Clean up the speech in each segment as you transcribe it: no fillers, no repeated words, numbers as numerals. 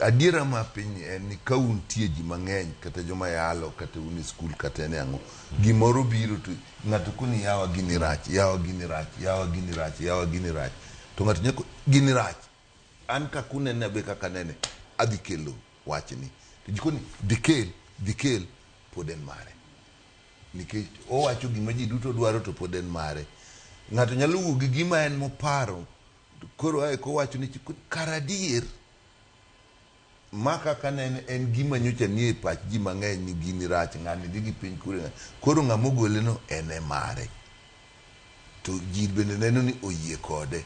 Adiera ma piny en ni ka untie ji mang'eny kata joma yalo kata un e skul kata en e ang'o, gimoro biro to ng'ato koni yawa gini rach, yawa gini rach, yawa gini rach, yawa gini rach. To ng'ato nyako gini rach. An kaka unene be kaka anene, adhi kelo wachni. To ji koni dhi kel, dhi kel, pod en mare. Nikech owacho gima ji duto dwaro to pod en mare. Ng'ato nyalo wuok gi gima en moparo, koro ae kowacho ni kara adier ma kaka nene en gima nyocha nie pach ji mang'eny ni gini rach, ng'ani dhi gi piny kure, koro ng'ama ogole no en e mare. To ji bende neno ni oyie kode.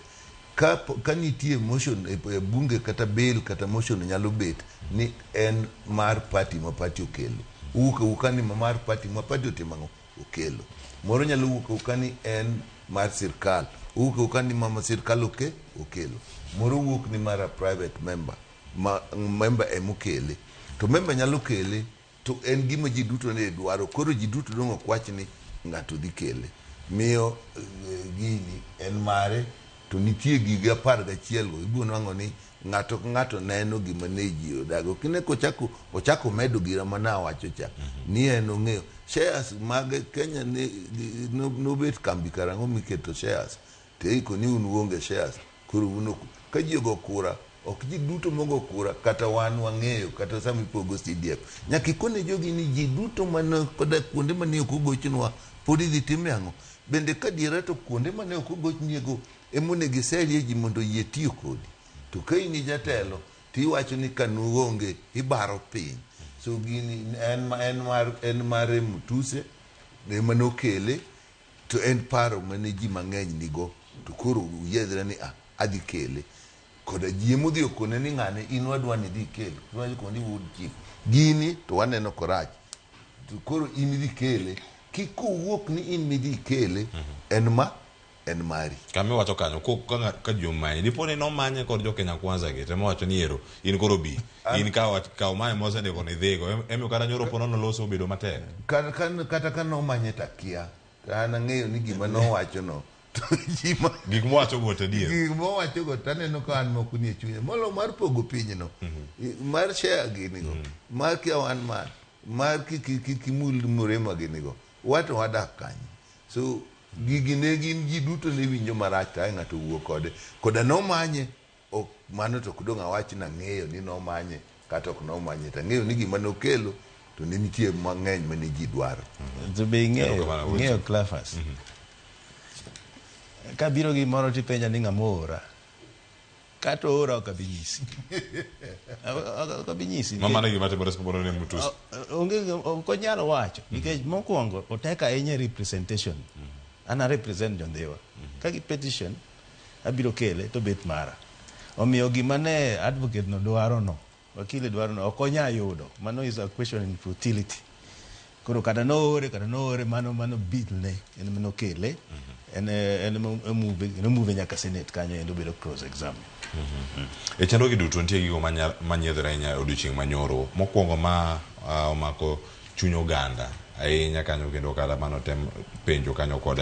Ka, ka nitie motion e, e bunge kata bill kata motion nyalo bet ni en mar party ma party okelo. Owuok awuoka ni ma mar party ma party otimo ang'o? Okelo. Moro nyalo wuok awuoka ni en mar sirkal. Owuok awuoka ni ma sirkal oke, okelo. Moro wuok ni mar a private member. Ma member emokele. To member nyalo kele to en gima ji duto ne dwaro. Koro ji duto dong' ok wach ni ng'ato dhi kele. Miyo gini en mare to nitie gige 11 go ibiro nwang'o ni ng'ato ka ng'ato neno gima ne ji odago. Ok ine kochako ochako medo gira mane awacho cha ni en ong'eyo shares mag Kenya ne nobet kambi karang'o miketo shares to iko ni un uonge shares koro un ok ka ji ogo kura ok ji duto mogo kura kata wan wang'eyo kata sama ipogo CDF nyaka ikone jogi ni ji duto mane koda kuonde mane ok ogochnwa pod idhi time ang'o bende ka diera to kuonde mane ok ogochniego emonego iserie ji mondo oyie tiyo kodi to ka in jatelo tiwacho ni kanuonge ibaro piny so gini en en mar en mare Mutuse ema nokele to en paro mane ji mang'eny nigo to koro uyiedhre ni ah, adhi kele koda ji emodhi okone ni ng'ane in wadwa ni idhi ikel iwacho koni wuod chief gini to waneno korach to koro in idhi kele kik kowuok ni in midhi ikele en ma en mari Kama iwacho kanyo ko ka, ng'a- ka ji omanye dipo ni nomanye kod jo Kenya Kwanza gi temo wacho ni ero in koro bi in kaw kaw mae mosendiko ni dhigo emiyo kata nyoro po nono loso obedo matek kata, kata, kata ka nomanye takia to an ang'eyo ni gima nowacho no to ji ma gik mowacho go to adier gik mowacho go to aneno ka an moko nie chunya molo mar pogo pinyno mar share gini go mar kia wan man mar kik kik imul Murima gini go wato wadak kanye so gigi ne gin ji duto ne winjo marach to ae ng'ato owuok kode koda nomanye ok mano to ok dong' awach ni ang'eyo ni nomanye kata ok nomanye to ang'eyo ni gima nokelo to ne nitie mang'eny mane ji dwaro To be ing'eyo, Erokamano, Wilson. ing'eyo Cleophas. Kabiro gi moro tipenja ni ng'ama oora. Kata oora ok abi nyisi. Ok abi nyisi. Ma mano gima timore samoro ne Mutuse. Onge ok onyal wacho nikech mokwongo otek ahinya e representation. An a represent jo Ndhiwa. Ka gi petition abiro kele to bet mara. Omiyo gima ne advocate no dwaro no, wakili dwaro no ok onya yudo. Mano is a question in futility. Koro kata noore kata noore mano mano bill ne en ema nokele en en ema omove nomove nyaka senate kanyo endo bedo cross examine. E chenrogi duto nitie gigo manyiedhore ahinya e odiochieng' manyoro. Mokwongo ma omako chuny oganda ahinya kanyo kendo kata mano tem penjo kanyo kod